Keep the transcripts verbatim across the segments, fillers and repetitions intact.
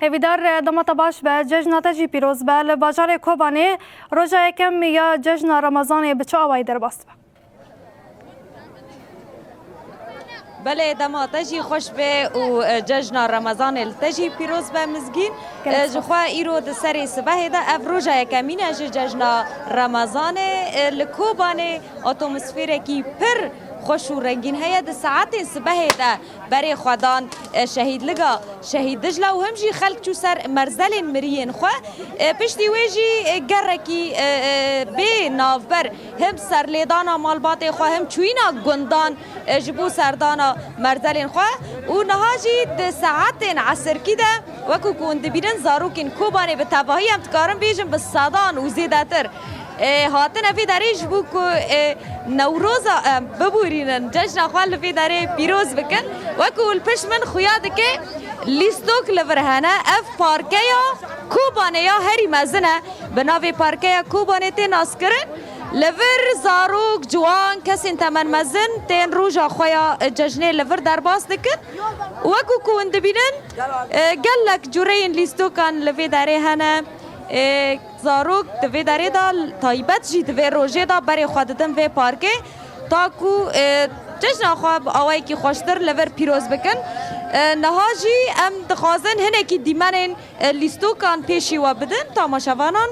Hêvîdar, dema te baş be, cejna te jî pîroz be. Li bajarê Kobanê roja yekem ya cejna Remezanê bi çi awayî derbas dibe? Belê, dema te jî xweş be û, e, cejna Remezanê li te jî pîroz be Mizgîn. Gelek E, ji spas. xwe îro di serê sibehê de ev roja yekemîn e ji cejna Remezanê. E, li Kobanê atmosferekî pir xweş û rengîn heye. Di saetên sibehê de berê xwe dan, e, şehîdliga Şehîd Dicla û him jî xelk çû ser merzelên miriyên xwe. E, piştî wê jî, e, gerekî, e, e, bê navber him serlêdana malbatê xwe, him çûyîna gundan, e, ji bo serdana merzelên xwe. Û niha jî di saetên esirkî de, wekû ku hûn dibînin, zarokên Kobanê bi tevahî, em dikarin bêjin, bi sedan û zêdetir, e, hatine vê derê ji bo ku, e, Newroza em biborînin, cejna xwe li vê derê pîroz bikin. Wekû li pişt min xuya dike, lîstok li vir hene. Ev parkeya Kobanê ya herî mezin e. Bi navê Parkeya Kobanê tê naskirin. Li vir zarok, ciwan, kesên temenmezin tên roja xwe ya cejnê li vir derbas dikin. Wekû ku hûn dibînin, e, gelek cureyên lîstokan li vê derê hene. E, Zarok di vê derê de, taybet jî di vê rojê de berê xwe didin vê parkê, ta ku, e, cejna xwe bi awayekî xweştir li vir pîroz bikin. E, niha jî em dixwazin hinekî dîmenên, e, lîstokan pêşî we bidin tamaşevanan.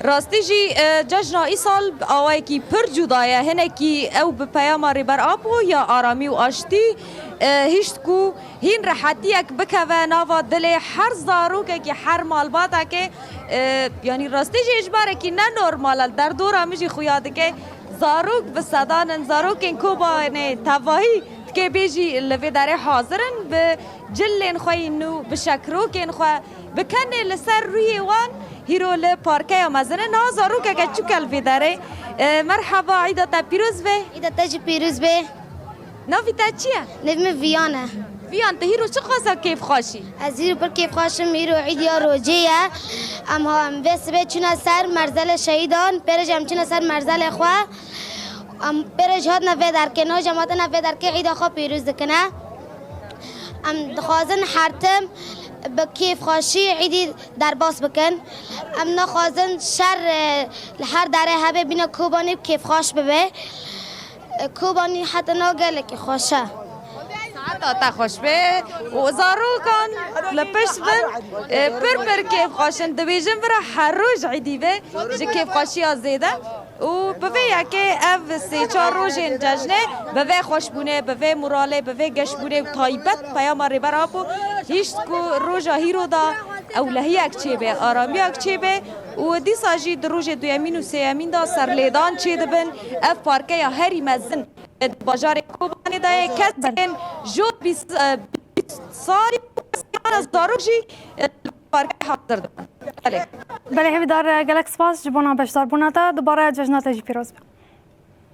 Rastî jî, e, cejna îsal bi awayekî pir cuda ye. Hinekî ew bi peyama Rêber Apo ya aramî û aştî, e, hişt ku hîn rehetiyek bikeve nava dilê her zarokekî, her malbatekê. E, yanî rastî jî êjbarekî ne normal e. Derdora min jî xuya dike. Zarok bi sedan in, zarokên Kobanê tevahî dikê bêjî li vê derê hazir in. Bi cilên xwe yên nû, bi şekrokên xwe, bi kenê li ser rûyê wan hîro li parkeya mezin e. Niha zarokeke çûk e li vê derê. E, merheba, îda te pîroz be. Îda te jî pîroz be. Navî te çi ye? Navê min Viyan e. Viyan, tu hîro çi qasa kêfxweş î? Ez hîro pir kêfxweş im, hîro îdiya rojê ye. Em ha, em vê sibê çûne ser merzelê şehîdan, pêre jî em çûne ser merzelê xwe. Em pêre jî hatine vê derkê, niha jî em hatine vê derkê îda xwe pîroz dikine. Em dixwazin her tim bi kêfxweşî îdî derbas bikin. Em naxwazin şer, e, li her derê hebe, bîne Kobanî bi kêfxweş bibe. E, Kobanî heta niha gelekî xweş e. Saeta te xweş be û zarokan li pişt bin, e, pir pir kêfxweş in. Dibêjin vira her roj îdî be ji kêfxweşiya zêde. Û bi vê yekê ev sê çar rojên cejnê bi vê xweşbûnê, bi vê moralê, bi vê geşbûnê û taybet peyama Rêber Apo hişt ku roja hîro de ewlehiyek çêbe, aramiyek çêbe û dîsa jî di rojê duyemîn û sêyemîn de serlêdan çêdibin. Ev parkeya herî mezin di bajarê Kobanê de ye. Kesên jo bîst, e, bîst salî û zarok jî, e, parkê hazir dibin. Belê. Belê, Hêvîdar, gelek spas ji bona beşdarbûna te. Dubare cejna te jî pîroz be.